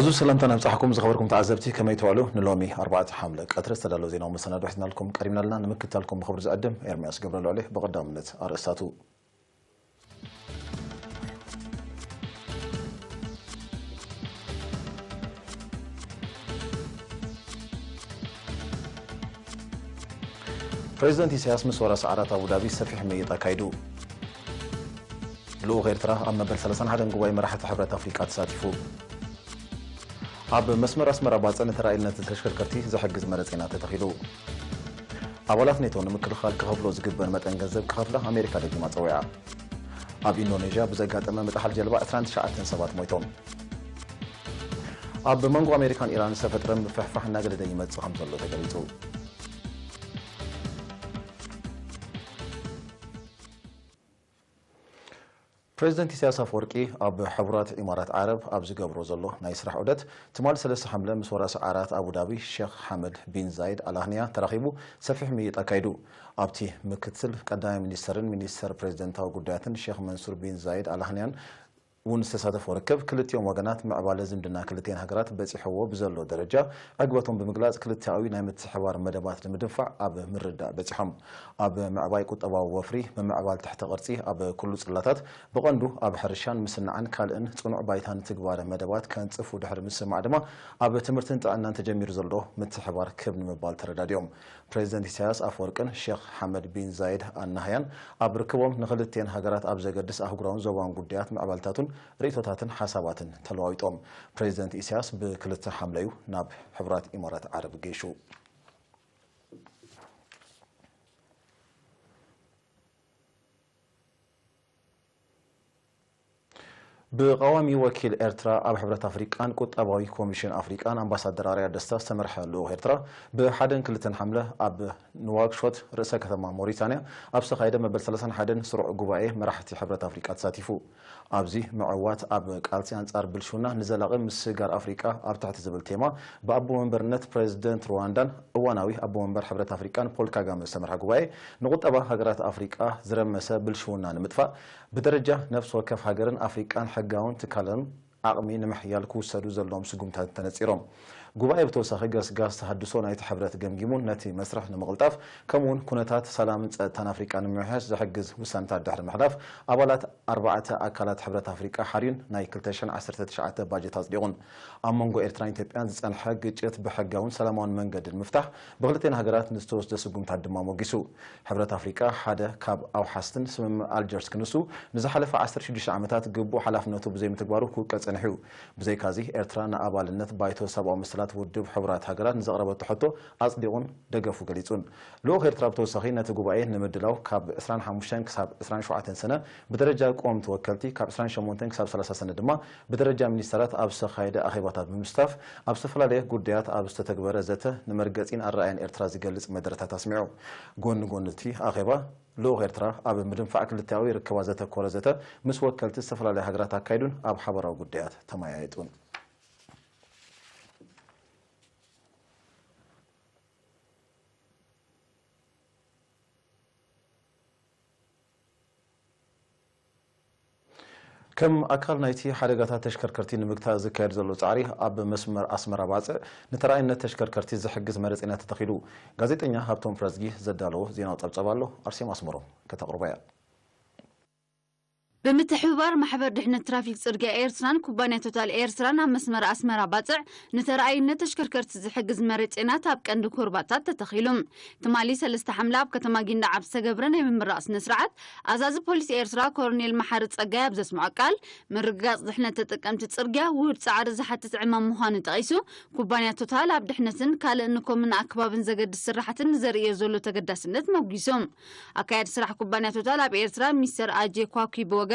እዚ ሰላምታ ነብጻሕኩም ዝኸበርኩም ተዓዘብቲ፣ ከመይ ትውዕሉ? ንሎሚ ኣርባዕተ ሓምለ ቀትሪ ዝተዳለወ ዜናዊ መሰናዶ ሒዝናልኩም ቀሪብና ኣለና። ንምክትታልኩም ብኽብሪ ዝዕድም ኤርምያስ ገብረልዑል እየ። ብቐዳምነት ኣርእስታቱ። ፕሬዚደንት ኢሳያስ ምስ ወራስ ዓራት ኣቡዳቢ ሰፊሕ ምይይጥ ኣካይዱ። ልኡኽ ኤርትራ ኣብ መበል ሰላሳን ሓደን ጉባኤ መራሕቲ ሕብረት ኣፍሪቃ ተሳቲፉ። ኣብ መስመር ኣስመራ ባጽዕ ንተራእይነት ተሽከርከርቲ ዝሕግዝ መረጼና ተተኺሉ። ኣባላት ኔቶ ንምክልኻል ክኸፍሎ ዝግበር መጠን ገንዘብ ክኸፍላ ኣሜሪካ ደጊማ ጸዊዓ። ኣብ ኢንዶኔዥያ ብዘጋጠመ ምጥሓል ጀልባ ዕስራን ትሽዓተን ሰባት ሞይቶም። ኣብ መንጎ ኣሜሪካን ኢራን ዝተፈጥረ ምፍሕፋሕ እናገደደ ይመጽእ ከም ዘሎ ተገሊጹ። ፕሬዚደንት ኢሳያስ ኣፈወርቂ ኣብ ሕቡራት ኢማራት ዓረብ ኣብ ዝገብሮ ዘሎ ናይ ስራሕ ዑደት፣ ትማሊ ሰለስተ ሓምለ ምስ ወራሲ ዓራት ኣቡዳቢ ሼኽ ሓመድ ቢን ዛይድ ኣልኣህንያ ተራኺቡ ሰፊሕ ምይይጥ ኣካይዱ። ኣብቲ ምክትል ቀዳማይ ሚኒስተርን ሚኒስተር ፕሬዚደንታዊ ጉዳያትን ሼኽ መንሱር ቢን ዛይድ ኣልኣህንያን እውን ዝተሳተፎ ርክብ፣ ክልቲኦም ወገናት ምዕባለ ዝምድና ክልቲኤን ሃገራት በጺሕዎ ብዘሎ ደረጃ ዕግበቶም ብምግላጽ፣ ክልቲኣዊ ናይ ምትሕብባር መደባት ንምድንፋዕ ኣብ ምርዳእ በጺሖም። ኣብ ምዕባይ ቁጠባዊ ወፍሪ፣ ምምዕባል ትሕተ ቅርጺ ኣብ ኩሉ ጽላታት፣ ብቐንዱ ኣብ ሕርሻን ምስናዕን ካልእን ጽኑዕ ባይታ ንትግባረ መደባት ከንጽፉ ድሕሪ ምስማዕ ድማ፣ ኣብ ትምህርትን ጥዕናን ተጀሚሩ ዘሎ ምትሕብባር ክብ ንምባል ተረዳዲኦም። ፕሬዚደንት ኢሳያስ ኣፈወርቅን ሼኽ ሓመድ ቢን ዛይድ ኣልናህያን ኣብ ርክቦም፣ ንክልቲኤን ሃገራት ኣብ ዘገድስ ኣህጉራውን ዞባውን ጉዳያት ምዕባልታቱን ርእይቶታትን ሓሳባትን ተለዋዊጦም። ፕሬዚደንት ኢሳያስ ብክልተ ሓምለዩ ናብ ሕቡራት ኢማራት ዓረብ ገይሹ። ብቐዋሚ ወኪል ኤርትራ ኣብ ሕብረት ኣፍሪቃን ቁጠባዊ ኮሚሽን ኣፍሪቃን ኣምባሳደር ኣርያ ደስታ ዝተመርሐ ልኡኽ ኤርትራ፣ ብሓደን ክልተን ሓምለ ኣብ ንዋክሾት ርእሰ ከተማ ሞሪታንያ ኣብ ዝተኻየደ መበል ሰላሳን ሓደን ስሩዕ ጉባኤ መራሕቲ ሕብረት ኣፍሪቃ ተሳቲፉ። ኣብዚ ምዕዋት ኣብ ቃልሲ ኣንጻር ብልሽውና ንዘላቒ ምስግጋር ኣፍሪቃ ኣብ ትሕቲ ዝብል ቴማ፣ ብኣቦ መንበርነት ፕሬዚደንት ሩዋንዳን እዋናዊ ኣቦ መንበር ሕብረት ኣፍሪቃን ፖል ካጋመ ዝተመርሐ ጉባኤ፣ ንቁጠባ ሃገራት ኣፍሪቃ ዝረመሰ ብልሽውና ንምጥፋእ፣ ብደረጃ ነፍሲ ወከፍ ሃገርን ኣፍሪቃን ሕጋውን ትካልን ዓቕሚ ንምሕያል ክውሰዱ ዘለዎም ስጉምታት ተነጺሮም። ጉባኤ ብተወሳኺ ገስጋስ ተሃድሶ ናይቲ ሕብረት ገምጊሙን ነቲ መስርሕ ንምቕልጣፍ፣ ከምኡውን ኩነታት ሰላምን ጸጥታን ኣፍሪቃ ንምምሕያሽ ዝሕግዝ ውሳነታት ድሕሪ ምሕላፍ፣ ኣባላት ኣርባዕተ ኣካላት ሕብረት ኣፍሪቃ ሓርዩን ናይ ክልተ ሽሕን ዓሰርተ ትሽዓተ ባጀት ኣጽዲቑን። ኣብ መንጎ ኤርትራን ኢትዮጵያን ዝጸንሐ ግጭት ብሕጋውን ሰላማውን መንገዲ ንምፍታሕ ብክልቲኤን ሃገራት ንዝተወስደ ስጉምታት ድማ ሞጊሱ። ሕብረት ኣፍሪቃ ሓደ ካብ ኣውሓስትን ስምምዕ ኣልጀርስ ክንሱ፣ ንዝሓለፈ ዓሰርተ ሽዱሽተ ዓመታት ግቡእ ሓላፍነቱ ብዘይምትግባሩ ክውቀስ ጸኒሑ እዩ። ብዘይካዚ፣ ኤርትራ ንኣባልነት ባይቶ ሰብኣዊ መሰላት ውድብ ሕቡራት ሃገራት ንዘቕረበቶ ሕቶ ኣጽዲቑን ደገፉ ገሊጹን። ልኡኽ ኤርትራ ብተወሳኺ፣ ነቲ ጉባኤ ንምድላው ካብ ዕስራን ሓሙሽተን ክሳብ ዕስራን ሸውዓተን ሰነ ብደረጃ ቀወምቲ ወከልቲ፣ ካብ ዕስራን ሸሞንተን ክሳብ ሰላሳ ሰነ ድማ ብደረጃ ሚኒስተራት ኣብ ዝተኻየደ ኣኼባታት ብምስታፍ፣ ኣብ ዝተፈላለየ ጉዳያት ኣብ ዝተተግበረ ዘተ ንመርገጺን ኣረኣእያን ኤርትራ ዝገልጽ መደረታት ኣስሚዑ። ጎኒ ጎኒ እቲ ኣኼባ፣ ልኡኽ ኤርትራ ኣብ ምድንፋዕ ክልቲኣዊ ርክባት ዘተኮረ ዘተ ምስ ወከልቲ ዝተፈላለያ ሃገራት ኣካይዱን ኣብ ሓበራዊ ጉዳያት ተመያየጡን። ከም ኣካል ናይቲ ሓደጋታት ተሽከርከርቲ ንምግታእ ዝካየድ ዘሎ ጻዕሪ፣ ኣብ መስመር ኣስመራ ባጽዕ ንተራእይነት ተሽከርከርቲ ዝሕግዝ መረጼና ተተኺሉ። ጋዜጠኛ ሃብቶም ፍረዝጊ ዘዳለዎ ዜናዊ ጸብጸብ ኣሎ፣ ኣርሴማ ኣስመሮም ከተቕርቦ እያ። ብምትሕብባር ማሕበር ድሕነት ትራፊክ ጽርግያ ኤርትራን ኩባንያ ቶታል ኤርትራን ኣብ መስመር ኣስመራ ባጽዕ ንተራእይነት ተሽከርከርቲ ዝሕግዝ መረጼናት ኣብ ቀንዲ ኩርባታት ተተኺሉ። ትማሊ ሰለስተ ሓምለ ኣብ ከተማ ጊንዳዕ ኣብ ዝተገብረ ናይ ምምራቕ ስነ ስርዓት፣ ኣዛዚ ፖሊስ ኤርትራ ኮሎኔል መሓሪ ጸጋይ ኣብ ዘስምዖ ቃል፣ ምርግጋጽ ድሕነት ተጠቀምቲ ጽርግያ ውሁድ ጻዕሪ ዝሓትት ዕማም ምዃኑ ጠቒሱ፣ ኩባንያ ቶታል ኣብ ድሕነትን ካልእ ንኮምን ኣከባብን ዘገድስ ስራሕትን ንዘርእዮ ዘሎ ተገዳስነት መጒሱ። ኣካያዲ ስራሕ ኩባንያ ቶታል ኣብ ኤርትራ ሚስተር ኣጄ ኳኩ ብወገኑ፣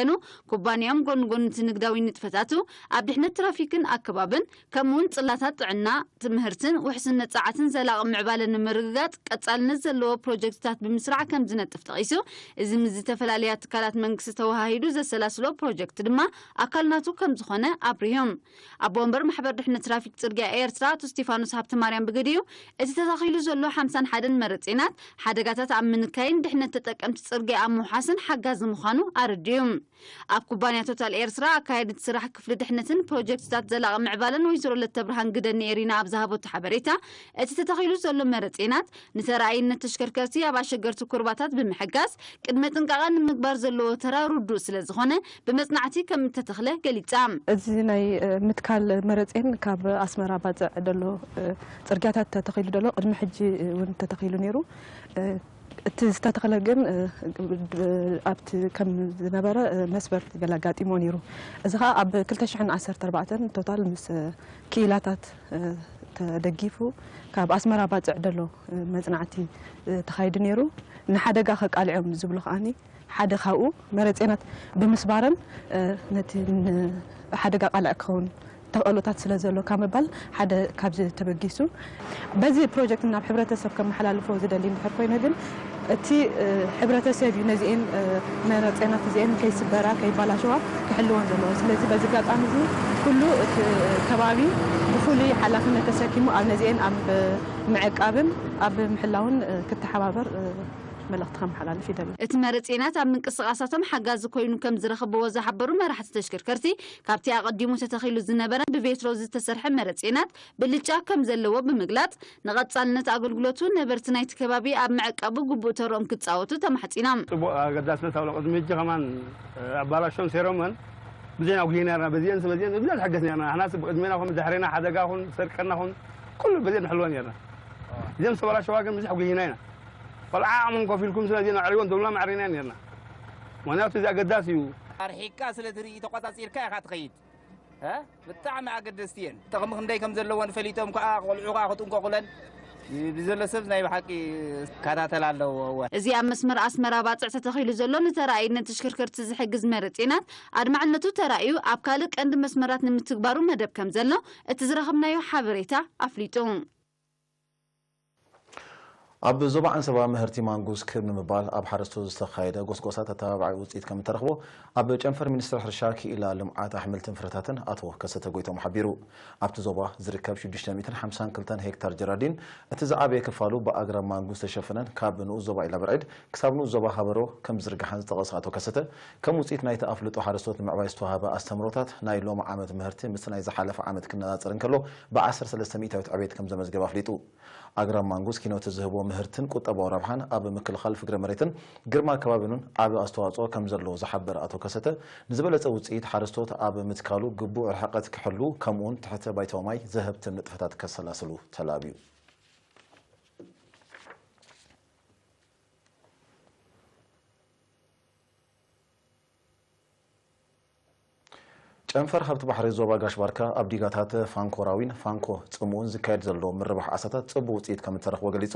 ኩባንያኦም ጎኒ ጎኒ እቲ ንግዳዊ ንጥፈታቱ፣ ኣብ ድሕነት ትራፊክን ኣከባብን፣ ከምኡውን ጽላታት ጥዕና፣ ትምህርትን ውሕስነት ጸዓትን ዘላቒ ምዕባለ ንምርግጋጽ ቀጻልነት ዘለዎ ፕሮጀክትታት ብምስራዕ ከም ዝነጥፍ ጠቒሱ፣ እዚ ምስ ዝተፈላለያ ትካላት መንግስቲ ተወሃሂዱ ዘሰላስሎ ፕሮጀክት ድማ ኣካል ናቱ ከም ዝኾነ ኣብሪሆም። ኣቦ ወንበር ማሕበር ድሕነት ትራፊክ ጽርግያ ኤርትራ ኣቶ ስቲፋኖስ ሃብተማርያም ብግዲኡ፣ እቲ ተተኺሉ ዘሎ ሓምሳን ሓደን መረጼናት ሓደጋታት ኣብ ምንካይን ድሕነት ተጠቀምቲ ጽርግያ ኣብ ምውሓስን ሓጋዚ ምዃኑ ኣረዲኡ። ኣብ ኩባንያ ቶታል ኤርትራ ኣካየዲት ስራሕ ክፍሊ ድሕነትን ፕሮጀክትታት ዘላቒ ምዕባለን ወይዘሮ ለተብርሃን ግደኒ ኤሪና ኣብ ዝሃበቶ ሓበሬታ፣ እቲ ተተኺሉ ዘሎ መረጼናት ንተራእይነት ተሽከርከርቲ ኣብ ኣሸገርቲ ኩርባታት ብምሕጋዝ ቅድመ ጥንቃቐ ንምግባር ዘለዎ ተራ ርዱእ ስለ ዝኾነ ብመጽናዕቲ ከም እተተኽለ ገሊጻ። እዚ ናይ፣ እ፣ ምትካል መረጼን ካብ ኣስመራ ባጽዕ ደሎ፣ እ፣ ጽርግያታት ተተኺሉ ደሎ ቅድሚ ሕጂ እውን ተተኺሉ ነይሩ። እ፣ እቲ ዝተተኽለ ግን፣ እ፣ ኣብቲ ከም ዝነበረ፣ እ፣ መስበር ገለ ኣጋጢሞ ነይሩ። እዚ ኸኣ ኣብ ክልተ ሽሕን ዓሰርተ ኣርባዕተን ቶታል ምስ፣ እ፣ ክኢላታት፣ እ፣ ተደጊፉ ካብ ኣስመራ ባጽዕ ደሎ፣ እ፣ መጽናዕቲ፣ እ፣ ተኻይዱ ነይሩ። ንሓደጋ ከቃልዖም ዝብሉ ከኣኒ ሓደ ካብኡ መረጼናት ብምስባረን፣ እ፣ ነቲ ንሓደጋ ቃልዕ ክኸውን ተኽእሎታት ስለ ዘሎ ካብ ምባል ሓደ ካብዚ ተበጊሱ በዚ ፕሮጀክት ናብ ሕብረተሰብ ከመሓላልፎ ዝደሊ እንድሕር ኮይነ ግን እቲ፣ እ፣ ሕብረተሰብ እዩ ነዚኤን፣ እ፣ መረጼናት እዚኤን ከይስበራ ከይባላሸዋ ክሕልወን ዘለዎ። ስለዚ በዚ ኣጋጣሚ እዚ ኩሉ እቲ ከባቢ ብፍሉይ ሓላፍነት ተሰኪሙ ኣብ ነዚኤን ኣብ ምዕቃብን ኣብ ምሕላውን፣ እ፣ ክተሓባበር፣ እ፣ መልእኽቲ ከመሓላልፍ ይደሊ። እቲ መረጼናት ኣብ ምንቅስቓሳቶም ሓጋዚ ኮይኑ ከም ዝረኽብዎ ዝሓበሩ መራሕቲ ተሽከርከርቲ፣ ካብቲ ኣቐዲሙ ተተኺሉ ዝነበረ ብቤትሮ ዝተሰርሐ መረጼናት ብልጫ ከም ዘለዎ ብምግላጽ፣ ንቐጻልነት ኣገልግሎቱ ነበርቲ ናይቲ ከባቢ ኣብ ምዕቃቡ ግቡእ ተርኦም ክጻወቱ ተማሕጺኖም። ጽቡቕ ኣገዳስነት ኣሎ። ቅድሚ ሕጂ ከማን፣ እ፣ ኣባላሾን ሴሮመን ብዜና ኣጉሂና ነርና። በዚአን በዚአን ብብዝሒ ንሕገዝ ነርና። ንሕናስ ብቅድሜና ኹን ብድሕሬና ሓደጋ ኹን ብሰርቀና ኹን ኩሉ በዚአን ንሕልወን ነርና። እዚአን ዝተባላሸዋ ግን ብዙሕ ኣጉሂና ኢና። ቆልዓ ዓቕሞም ኮፍ ኢልኩም ስለዚ ነዕርዮን ተብልና መዕሪና ነርና። ምኽንያቱ እዚ ኣገዳሲ እዩ። ኣርሒቅካ ስለ ትርኢ ተቆጻጺርካ ኢኻ ትኸይድ። እ? ብጣዕሚ ኣገደስቲ እየን። ጥቕሚ ክንደይ ከም ዘለወን ፈሊጦም ከኣ ቆልዑ ከኣ ክጥንቀቑለን ብዘሎ ሰብ ናይ ብሓቂ ይከታተል ኣለዎ። እወ። እዚ ኣብ መስመር ኣስመራ ባጽዕ ተተኺሉ ዘሎ ንተራእይነት ተሽከርከርቲ ዝሕግዝ መረጼናት ኣድማዕነቱ ተራእዩ ኣብ ካልእ ቀንዲ መስመራት ንምትግባሩ መደብ ከም ዘሎ እቲ ዝረኸብናዮ ሓበሬታ ኣፍሊጡ። ኣብ ዞባ ዓንሰባ ምህርቲ ማንጉስ ክብ ንምባል ኣብ ሓረስቶት ዝተኻየደ ጎስጓሳት ኣተባባዒ ውፅኢት ከም እተረኽቦ ኣብ ጨንፈር ሚኒስትሪ ሕርሻ ክኢላ ልምዓት ኣሕምልትን ፍረታትን ኣቶ ከሰተ ጎይቶም ሓቢሩ። ኣብቲ ዞባ ዝርከብ ሽዱሽተ ሚእትን ሓምሳን ክልተን ሄክታር ጀራዲን እቲ ዝዓበየ ክፋሉ ብኣግራብ ማንጉ ዝተሸፈነን ካብ ንኡስ ዞባ ኢላበርዒድ ክሳብ ንኡስ ዞባ ሃበሮ ከም ዝዝርጋሕን ዝጠቐሰ ኣቶ ከሰተ፣ ከም ውፅኢት ናይቲ ኣፍልጦ ሓረስቶት ንምዕባይ ዝተዋህበ ኣስተምህሮታት ናይ ሎሚ ዓመት ምህርቲ ምስቲ ናይ ዝሓለፈ ዓመት ክነፃፀር እንከሎ ብዓሰርተ ሰለስተ ሚእታዊት ዕቤት ከም ዘመዝገበ ኣፍሊጡ። ኣግራብ ማንጉስ ኪኖት ዝህቦ ምህርትን ቁጠባዊ ረብሓን ኣብ ምክልኻል ፍግረ መሬትን ግርማ ከባቢን እውን ዓቢ ኣስተዋፅኦ ከም ዘለዎ ዝሓበረ ኣቶ ከሰተ፣ ንዝበለፀ ውፅኢት ሓረስቶት ኣብ ምትካሉ ግቡእ ርሕቀት ክሕሉ ከምኡውን ትሕተ ባይታዊ ማይ ዘህብትም ንጥፈታት ከሰላስሉ ተላብዩ። ጨንፈር ሃብቲ ባሕሪ ዞባ ጋሽ ባርካ ኣብ ዲጋታት ፋንኮራዊን ፋንኮ ጽምኡን ዝካየድ ዘሎ ምርባሕ ዓሳታት ጽቡቕ ውጽኢት ከም እተረኽቦ ገሊጹ።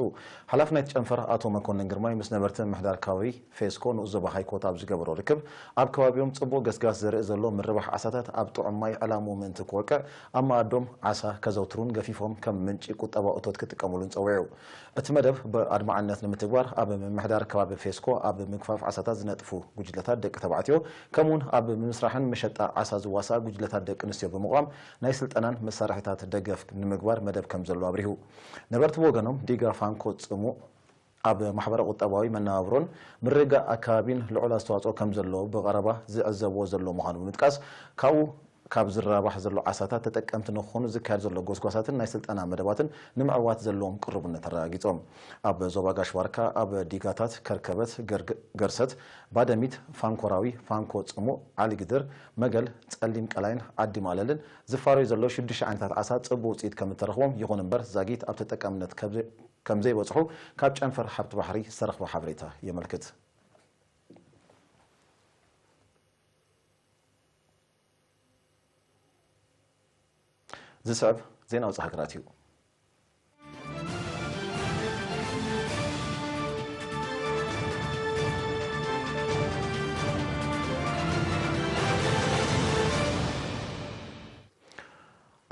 ሓላፊ ናይቲ ጨንፈር ኣቶ መኮንን ግርማይ ምስ ነበርቲ ምምሕዳር ከባቢ ፌስኮ ንኡስ ዞባ ሃይኮት ኣብ ዝገበሮ ርክብ፣ ኣብ ከባቢኦም ጽቡቕ ገስጋስ ዘርኢ ዘሎ ምርባሕ ዓሳታት ኣብ ጥዑም ማይ ዕላምኡ ምእንቲ ክወቅዕ ኣብ መኣዶም ዓሳ ከዘውትሩን ገፊፎም ከም ምንጪ ቁጠባዊ እቶት ክጥቀምሉን ጸዊዑ። እቲ መደብ ብኣድማዕነት ንምትግባር ኣብ ምምሕዳር ከባቢ ፌስኮ ኣብ ምግፋፍ ዓሳታት ዝነጥፉ ጉጅለታት ደቂ ተባዕትዮ ከምኡውን ኣብ ምምስራሕን መሸጣ ዓሳ ዝዋስኣ ጉጅለታት ደቂ ኣንስትዮ ብምቋም ናይ ስልጠናን መሳርሒታት ደገፍ ንምግባር መደብ ከም ዘሎ ኣብሪሁ። ነበርቲ ብወገኖም ዲጋ ፋንኮ ጽሙእ ኣብ ማሕበረ ቁጠባዊ መነባብሮን ምርግጋእ ኣከባቢን ልዑል ኣስተዋፅኦ ከም ዘለዎ ብቐረባ ዝዕዘብዎ ዘሎ ምዃኑ ብምጥቃስ ካብኡ ካብ ዝራባሕ ዘሎ ዓሳታት ተጠቀምቲ ንክኾኑ ዝካየድ ዘሎ ጎስጓሳትን ናይ ስልጠና መደባትን ንምዕዋት ዘለዎም ቅሩብነት ኣረጋጊጾም። ኣብ ዞባ ጋሽ ባርካ ኣብ ዲጋታት ከርከበት፣ ገርግ-፣ ገርሰት፣ ባደሚት፣ ፋንኮራዊ፣ ፋንኮ ጽሙእ፣ ዓሊ ግድር፣ መገል፣ ጸሊም ቀላይን ዓዲ ማለልን ዝፋረዩ ዘለዉ ሽዱሽተ ዓይነታት ዓሳ ጽቡቕ ውጽኢት ከም እተረኽቦም፣ ይኹን እምበር ዛጊት ኣብ ተጠቃምነት ከም ዘይ-፣ ከም ዘይበጽሑ ካብ ጨንፈር ሃብቲ ባሕሪ ዝተረኽበ ሓበሬታ የመልክት። ዝስዕብ ዜና ወጻኢ ሃገራት እዩ።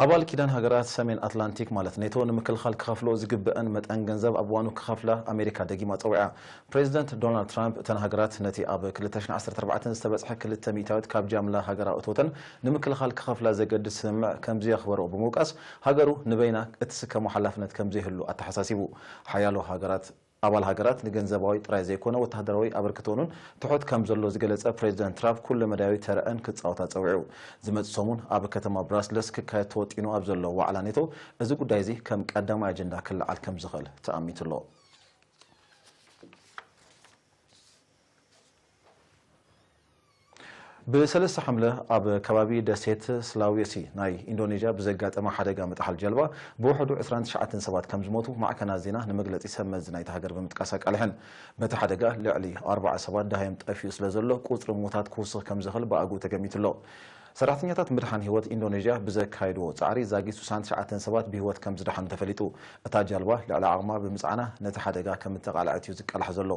ኣባል ኪዳን ሃገራት ሰሜን ኣትላንቲክ ማለት ኔቶ ንምክልኻል ክኸፍልኦ ዝግብአን መጠን ገንዘብ ኣብ እዋኑ ክኸፍላ ኣሜሪካ ደጊማ ጸዊዓ። ፕሬዚደንት ዶናልድ ትራምፕ እተን ሃገራት ነቲ ኣብ ክልተ ሽሕን ዓሰርተ ኣርባዕተን ዝተበጽሐ ክልተ ሚእታዊት ካብ ጃምላ ሃገራዊ እቶተን ንምክልኻል ክኸፍላ ዘገድድ ስምምዕ ከም ዘየኽበርኦ ብምውቃስ፣ ሃገሩ ንበይና እትስከሞ ሓላፍነት ከም ዘይህሉ ኣተሓሳሲቡ። ሓያሎ ሃገራት ኣባል ሃገራት ንገንዘባዊ ጥራይ ዘይኮነ ወተሃደራዊ ኣበርክቶኦን ትሑት ከም ዘሎ ዝገለጸ ፕሬዚደንት ትራምፕ ኩለ መዳያዊ ተረአን ክጻወታ ጸዊዑ። ዝመጽእ ሰሙን ኣብ ከተማ ብራስለስ ክካየድ ተወጢኑ ኣብ ዘሎ ዋዕላ ኔቶ እዚ ጉዳይ እዚ ከም ቀዳማይ ኣጀንዳ ክለዓል ከም ዝኽእል ተኣሚቱ ኣሎ። ብሰለስተ ሓምለ ኣብ ከባቢ ደሴት ስላዌሲ ናይ ኢንዶኔዥያ ብዘጋጠመ ሓደጋ ምጥሓል ጀልባ ብውሕዱ ዕስራን ትሽዓተን ሰባት ከም ዝሞቱ ማዕከናት ዜና ንመግለጺ ሰብ መዚ ናይቲ ሃገር ብምጥቃስ ኣቃሊሐን። በቲ ሓደጋ ልዕሊ ኣርባዓ ሰባት ደሃዮም ጠፊኡ ስለ ዘሎ ቁጽሪ ሙታት ክውስኽ ከም ዝኽእል ብኣግኡ ተገሚቱ ኣሎ። ሰራሕተኛታት ምድሓን ህይወት ኢንዶኔዥያ ብዘካየድዎ ጻዕሪ ዛጊት ስሳን ትሽዓተን ሰባት ብህይወት ከም ዝደሓኑ ተፈሊጡ። እታ ጃልባ ልዕሊ ዓቕማ ብምጽዓና ነቲ ሓደጋ ከም እተቓልዐት እዩ ዝቃላሕ ዘሎ።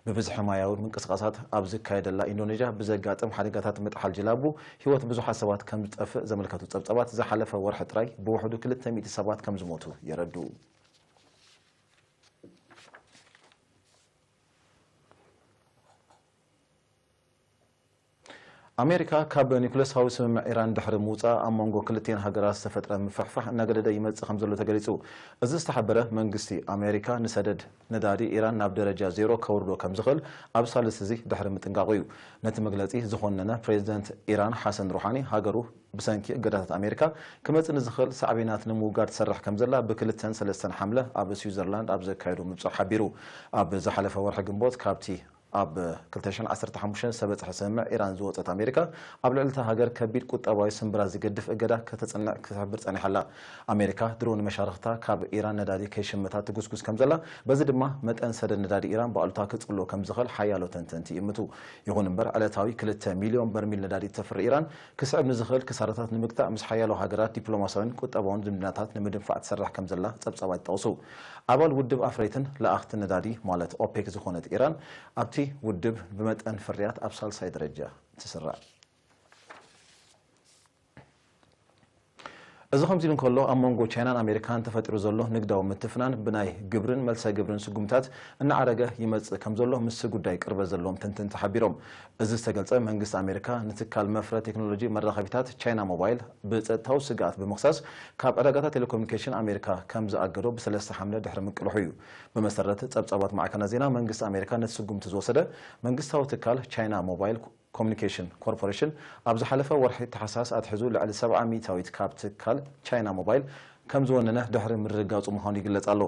ብብዝሒ ማያዊ ምንቅስቓሳት ኣብ ዝካየደላ ኢንዶኔዥያ ብዘጋጥም ሓደጋታት ምጥሓል ጀላቡ ህይወት ብዙሓት ሰባት ከም ዝጠፍእ ዘመልከቱ ጸብጸባት ዝሓለፈ ወርሒ ጥራይ ብውሕዱ ክልተ ሚእቲ ሰባት ከም ዝሞቱ የረድኡ። ኣሜሪካ ካብ ኒኩለሳዊ ስምምዕ ኢራን ድሕሪ ምውጻእ ኣብ መንጎ ክልቲኤን ሃገራት ዝተፈጥረ ምፍሕፋሕ እናገደደ ይመጽእ ከም ዘሎ ተገሊጹ። እዚ ዝተሓበረ መንግስቲ ኣሜሪካ ንሰደድ ነዳዲ ኢራን ናብ ደረጃ ዜሮ ከውርዶ ከም ዝኽእል ኣብ ሳልስቲ እዚ ድሕሪ ምጥንቃቑ እዩ። ነቲ መግለጺ ዝኾነነ ፕሬዚደንት ኢራን ሓሰን ሩሓኒ ሃገሩ ብሰንኪ እገዳታት ኣሜሪካ ክመጽእ ንዝኽእል ሳዕቤናት ንምውጋድ ትሰርሕ ከም ዘላ ብክልተን ሰለስተን ሓምለ ኣብ ስዊዘርላንድ ኣብ ዘካየዶ ምብጻሕ ሓቢሩ። ኣብ ዝሓለፈ ወርሒ ግንቦት ካብቲ ኣብ ክልተ ሽሕን ዓሰርተ ሓሙሽተን ዝተበጽሐ ስምምዕ ኢራን ዝወጸት ኣሜሪካ ኣብ ልዕሊ እታ ሃገር ከቢድ ቁጠባዊ ስምብራት ዝገድፍ እገዳ ከተጽንዕ ክትሕብር ጸኒሓ ኣላ። ኣሜሪካ ድሮ ንመሻርኽታ ካብ ኢራን ነዳዲ ከይሽምታ ትጉስጉስ ከም ዘላ፣ በዚ ድማ መጠን ሰደድ ነዳዲ ኢራን ብኣሉታ ክጽሎ ከም ዝኽእል ሓያሎ ተንተንቲ ይእምቱ። ይኹን እምበር ዕለታዊ ክልተ ሚልዮን በርሚል ነዳዲ እተፍሪ ኢራን ክስዕብ ንዝኽእል ክሳራታት ንምግታእ ምስ ሓያሎ ሃገራት ዲፕሎማስያውን ቁጠባውን ዝምድናታት ንምድንፋዕ ትሰርሕ ከም ዘላ ጸብጻባት ይጠቕሱ። ኣባል ውድብ ኣፍረይትን ለኣኽትን ነዳዲ ማለት ኦፔክ ዝኾነት ኢራን ኣብቲ ውድብ ብመጠን ፍርያት ኣብ ሳልሳይ ደረጃ ትስራዕ። እዚ ከምዚ ኢሉ እንከሎ ኣብ መንጎ ቻይናን ኣሜሪካን ተፈጢሩ ዘሎ ንግዳዊ ምትፍናን ብናይ ግብርን መልሰ ግብርን ስጉምታት እናዓረገ ይመጽእ ከም ዘሎ ምስቲ ጉዳይ ቅርበት ዘለዎም ተንተንቲ ሓቢሮም። እዚ ዝተገልጸ መንግስቲ ኣሜሪካ ንትካል መፍረ ቴክኖሎጂ መራኸቢታት ቻይና ሞባይል ብጸጥታዊ ስግኣት ብምኽሳስ ካብ ዕዳጋታት ቴሌኮሙኒኬሽን ኣሜሪካ ከም ዝኣገዶ ብሰለስተ ሓምለ ድሕሪ ምቅልሑ እዩ። ብመሰረት ጸብጻባት ማዕከናት ዜና መንግስቲ ኣሜሪካ ነቲ ስጉምቲ ዝወሰደ መንግስታዊ ትካል ቻይና ሞባይል ኮሙኒኬሽን ኮርፖሬሽን ኣብ ዝሓለፈ ወርሒ ታሕሳስ ኣትሒዙ ልዕሊ ሰብዓ ሚእታዊት ካብ ትካል ቻይና ሞባይል ከም ዝወነነ ድሕሪ ምርግጋጹ ምዃኑ ይግለጽ ኣሎ።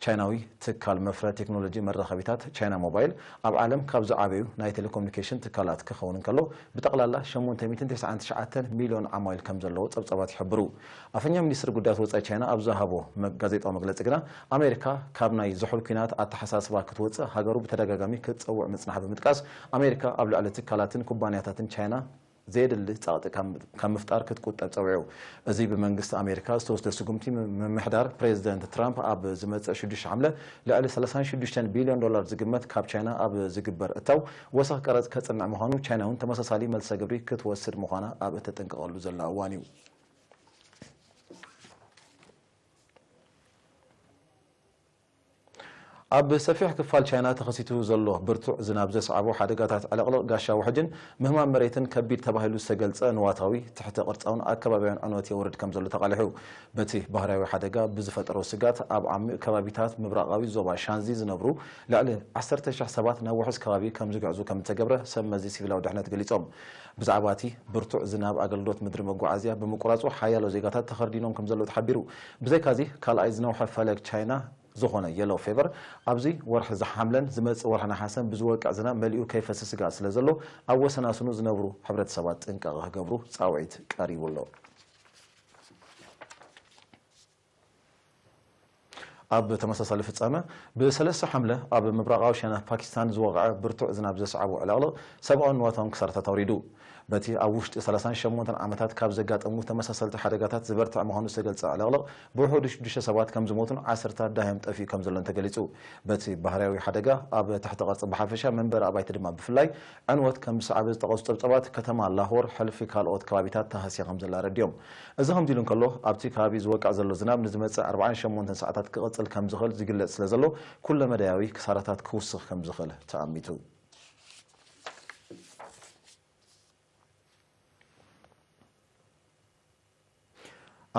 ቻይናዊ ትካል መፍረ ቴክኖሎጂ መራኸቢታት ቻይና ሞባይል ኣብ ዓለም ካብ ዝዓበዩ ናይ ቴሌኮሙኒኬሽን ትካላት ክኸውን እንከሎ ብጠቕላላ ሸሞንተ ሚእትን ተስዓን ትሽዓተን ሚልዮን ዓማዊል ከም ዘለዎ ጸብጻባት ይሕብሩ። ኣፈኛ ሚኒስትሪ ጉዳያት ወጻኢ ቻይና ኣብ ዝሃቦ መ- ጋዜጣዊ መግለጺ ግና ኣሜሪካ ካብ ናይ ዝሑል ኲናት ኣተሓሳስባ ክትወጽእ ሃገሩ ብተደጋጋሚ ክትጸውዕ ምጽናሓ ብምጥቃስ ኣሜሪካ ኣብ ልዕሊ ትካላትን ኩባንያታትን ቻይና ዘየድሊ ጸቕጢ ካብ ምፍጣር ክትቁጠብ ጸዊዑ። እዚ ብመንግስቲ ኣሜሪካ ዝተወስደ ስጉምቲ ምምሕዳር ፕሬዚደንት ትራምፕ ኣብ ዝመጽእ ሽዱሽተ ሓምለ ልዕሊ ሰላሳን ሽዱሽተን ቢልዮን ዶላር ዝግመት ካብ ቻይና ኣብ ዝግበር እታው ወሰኽ ቀረጽ ከጽንዕ ምዃኑ ቻይና እውን ተመሳሳሊ መልሰ ግብሪ ክትወስድ ምዃና ኣብ እተጠንቀቐሉ ዘላ እዋን እዩ። ኣብ ሰፊሕ ክፋል ቻይና ተኸሲቱ ዘሎ ብርቱዕ ዝናብ ዘስዓቦ ሓደጋታት ዕልቕልቕ ጋሻ ውሕጅን ምህማም መሬትን ከቢድ ተባሂሉ ዝተገልጸ ንዋታዊ ትሕተ ቅርጻውን ኣከባቢያውን ዕንወት የውርድ ከም ዘሎ ተቓሊሑ። በቲ ባህርያዊ ሓደጋ ብዝፈጠሮ ስጋት ኣብ ዓሚቕ ከባቢታት ምብራቓዊ ዞባ ሻንዚ ዝነብሩ ልዕሊ ዓሰርተ ሽሕ ሰባት ናብ ውሑስ ከባቢ ከም ዝግዕዙ ከም እተገብረ ሰብ መዚ ሲቪላዊ ድሕነት ገሊጾም። ብዛዕባ እቲ ብርቱዕ ዝናብ ኣገልግሎት ምድሪ መጓዓዝያ ብምቁራጹ ሓያሎ ዜጋታት ተኸርዲኖም ከም ዘለዉ ተሓቢሩ። ብዘይካዚ ካልኣይ ዝነውሐ ፈለግ ቻይና ዝኾነ የሎ ፌቨር ኣብዚ ወርሒ ዝሓምለን ዝመጽእ ወርሒ ነሓሰን ብዝወቅዕ ዝናብ መሊኡ ከይፈስስ ስግኣት ስለ ዘሎ ኣብ ወሰናስኑ ዝነብሩ ሕብረተሰባት ጥንቃቐ ክገብሩ ጻውዒት ቀሪቡ ኣሎ። ኣብ ተመሳሳሊ ፍጻመ ብሰለስተ ሓምለ ኣብ ምብራቓዊ ሸነኽ ፓኪስታን ዝወቕዐ ብርቱዕ ዝናብ ዘስዓቦ ዕልቕልቕ ሰብኣውን ንዋታውን ክሳራታት ኣውሪዱ። በቲ ኣብ ውሽጢ ሰላሳን ሸሞንተን ዓመታት ካብ ዘጋጠሙ ተመሳሰልቲ ሓደጋታት ዝበርትዐ ምዃኑ ዝተገልጸ ዕልቕልቕ ብውሑዱ ሽዱሽተ ሰባት ከም ዝሞቱን ዓሰርታት ዳህዮም ጠፊኡ ከም ዘሎን ተገሊጹ። በቲ ባህርያዊ ሓደጋ ኣብ ትሕቲ ቅርጺ ብሓፈሻ መንበሪ ኣባይቲ ድማ ብፍላይ ዕንወት ከም ዝሰዓበ ዝጠቐሱ ጸብጻባት ከተማ ላሆር ሕልፊ ካልኦት ከባቢታት ተሃስያ ከም ዘላ ኣረዲኦም። እዚ ከምዚ ኢሉ እንከሎ ኣብቲ ከባቢ ዝወቅዕ ዘሎ ዝናብ ንዝመጽእ ኣርባዓን ሸሞንተን ሰዓታት ክቕጽል ከም ዝኽእል ዝግለጽ ስለ ዘሎ ኩለ መዳያዊ ክሳራታት ክውስኽ ከም ዝኽእል ተኣሚቱ።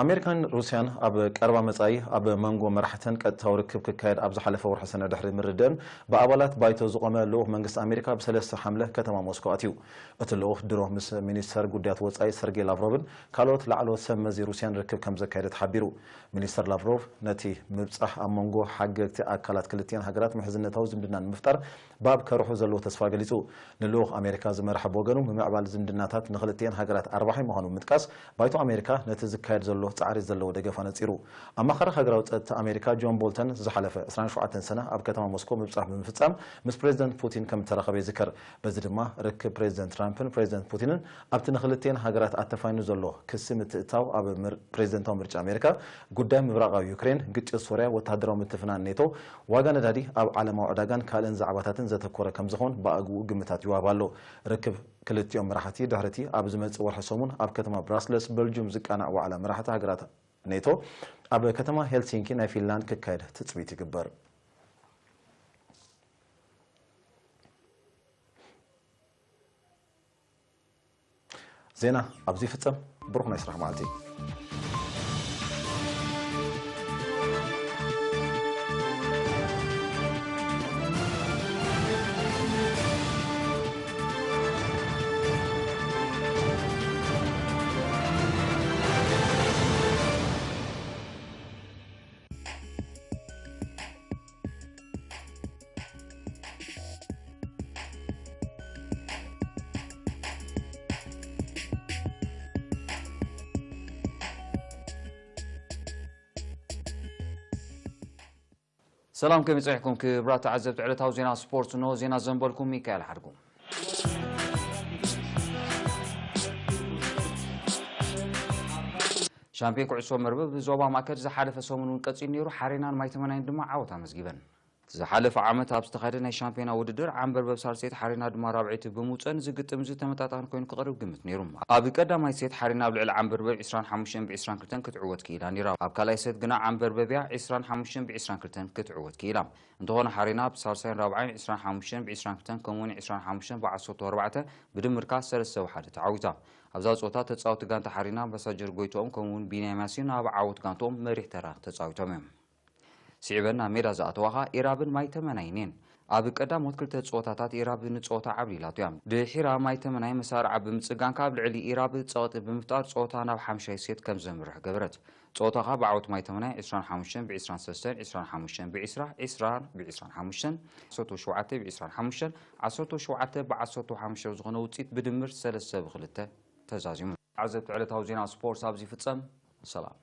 ኣሜሪካን ሩስያን ኣብ ቀረባ መጻኢ ኣብ መንጎ መራሕተን ቀጥታዊ ርክብ ክካየድ ኣብ ዝሓለፈ ወርሒ ሰነ ድሕሪ ምርድእን ብኣባላት ባይቶ ዝቖመ ልኡኽ መንግስቲ ኣሜሪካ ብሰለስተ ሓምለ ከተማ ሞስኮ ኣትዩ። እቲ ልኡኽ ድሮ ምስ ሚኒስተር ጉዳያት ወጻኢ ሰርጌይ ላቭሮቭን ካልኦት ላዕለዎት ሰብ መዚ ሩስያን ርክብ ከም ዘካየደ ተሓቢሩ። ሚኒስተር ላቭሮቭ ነቲ ምብጻሕ ኣብ መንጎ ሓገግቲ ኣካላት ክልቲኣን ሃገራት ምሕዝነታዊ ዝምድና ንምፍጣር ባብ ከርሑ ዘለዎ ተስፋ ገሊጹ። ንልኡኽ ኣሜሪካ ዝመርሐ ብወገኑ፣ ምምዕባል ዝምድናታት ንኽልቲኤን ሃገራት ኣርባሒ ምዃኑ ብምጥቃስ፣ ባይቶ ኣሜሪካ ነቲ ዝካየድ ዘሎ ጻዕሪ ዘለዎ ደገፍ ኣነጺሩ። ኣማኻሪ ሃገራዊ ጸጥታ ኣሜሪካ ጆን ቦልተን ዝሓለፈ ዕስራን ሸውዓተን ሰነ ኣብ ከተማ ሞስኮ ምብጻሕ ብምፍጻም ምስ ፕሬዚደንት ፑቲን ከም እተራኸበ ይዝከር። በዚ ድማ ርክብ ፕሬዚደንት ትራምፕን ፕሬዚደንት ፑቲንን ኣብቲ ንኽልቲኤን ሃገራት ኣተፋይኑ ዘሎ ክሲ ምትእትታው ኣብ ምር-፣ ፕሬዚደንታዊ ምርጫ ኣሜሪካ፣ ጉዳይ ምብራቓዊ ዩክሬን፣ ግጭት ሶርያ፣ ወተሃደራዊ ምትፍናን ኔቶ፣ ዋጋ ነዳዲ ኣብ ዓለማዊ ዕዳጋን ካልእን ዛዕባታትን ዘተኮረ ከም ዝኾን ብኣግኡ ግምታት ይወሃብ ኣሎ። ርክብ ክልቲኦም መራሕቲ ድሕሪቲ ኣብ ዝመጽእ ወርሒ ሰሙን ኣብ ከተማ ብራስለስ በልጁም ዝቃናዕ ዋዕላ መራሕቲ ሃገራት ኔቶ ኣብ ከተማ ሄልሲንኪ ናይ ፊንላንድ ክካየድ ትጽቢት ይግበር። ዜና ኣብዚ ይፍጸም። ብሩኽ ናይ ስራሕ መዓልቲ። ሰላም፣ ከመይ ጸኒሕኩም ክቡራት ተዓዘብቲ ዕለታዊ ዜና ስፖርት? እንሆ ዜና ዘንበልኩም ሚካኤል ሓድጉ። ሻምፒዮን ኩዕሶ መርበብ ዞባ ማእከል ዝሓለፈ ሰሙን እውን ቀጺሉ ነይሩ። ሓሬናን ማይተመናይን ድማ ዓወት ኣመዝጊበን። ዝሓለፈ ዓመት ኣብ ዝተኻየደ ናይ ሻምፒዮና ውድድር ዓንበርበብ ሳልሰይቲ ሓሬና ድማ ራብዐይቲ ብምውጸን እዚ ግጥም እዚ ተመጣጣኒ ኮይኑ ክቐርብ ግምት ነይሩ። ኣብ ቀዳማይ ሴት ሓሬና ኣብ ልዕሊ ዓንበርበብ ዕስራን ሓሙሽተን ብዕስራን ክልተን ክትዕወት ክኢላ ነይራ። ኣብ ካልኣይ ሴት ግና ዓንበርበብ እያ ዕስራን ሓሙሽተን ብዕስራን ክልተን ክትዕወት ክኢላ። እንተኾነ ሓሬና ኣብ ሳልሳይን ራብዓይን ዕስራን ሓሙሽተን ብዕስራን ክልተን ከምኡውን ዕስራን ሓሙሽተን ብዓሰርተ ኣርባዕተ ብድምርካ ሰለስተ ብሓደ ተዓዊታ። ኣብዛ ጸወታ ተጻወቲ ጋንታ ሓሬና ኣምባሳጀር ጎይትኦም ከምኡውን ቢንያም ያሲን ኣብ ዓወት ጋንትኦም መሪሕ ተራ ተጻዊቶም እዮም። ስዒበን ናብ ሜዳ ዝኣተዋ ኸኣ ኢራብን ማይተመናይን እየን። ኣብ ቀዳሞት ክልተ ጸወታታት ኢራብ ንጸወታ ዓብሊላቶ እያ። ድሒራ ማይተመናይ መሳርዓ ብምጽጋን ካብ ልዕሊ ኢራብ ጸቕጢ ብምፍጣር ጸወታ ናብ ሓምሻይ ሴት ከም ዘምርሕ ገበረት። ጸወታ ኸኣ ብዓወት ማይተመናይ ዕስራን ሓሙሽተን ብዕስራን ሰለስተን፣ ዕስራን ሓሙሽተን ብዕስራ፣ ዕስራን ብዕስራን ሓሙሽተን፣ ዓሰርተ ሸውዓተ ብዕስራን ሓሙሽተን፣ ዓሰርተ ሸውዓተ ብዓሰርተ ሓሙሽተ ዝኾነ ውጽኢት ብድምር ሰለስተ ብክልተ ተዛዚሙ። ዓዘብቲ ዕለታዊ ዜና ስፖርት ኣብዚ ይፍጸም። ሰላም።